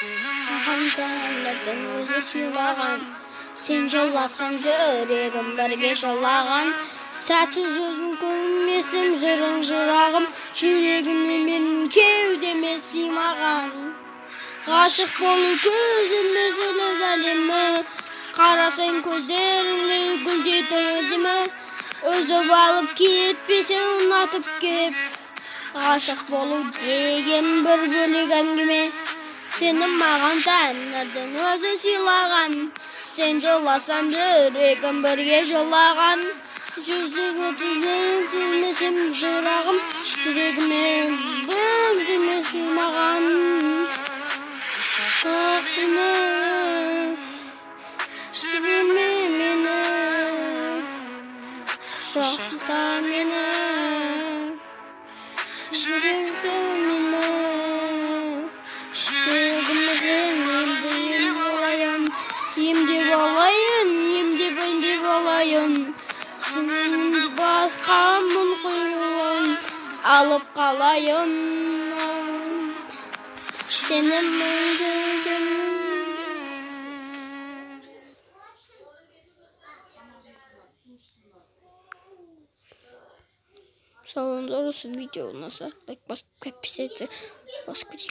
Маған тәңірдің өзі сыйлаған. Сен жыласаң, жүрегім бірге жылаған. Сәтсіз өзің көрмесем, жырың жырағым, жүрегімде менің кеудеме сыймаған. Ғашық болу көзіме жүрек әлемі, қарасаң көздеріңде гүлдейді әдемі. Үзіп алып кетпесең ұнатып кеп, ғашық болу деген бір бөлек әңгіме. Сені маған тәңірдің өзі сыйлаған. Сен жыласаң, жүрегім бірге жылаған. Жүзіңе жырағым, жүрегіме бірдеме сыймаған. Жіберме мені, құшақта мені, жіберді мені. Жүрегімді емдеп алайын, емдеп алайын, емдеп емдеп алайын. Басқа мұң құйылын алып қалайын. Сені мүмкін. Салонда осы видео ұнаса, лайк басып, подписаться басып кетейік.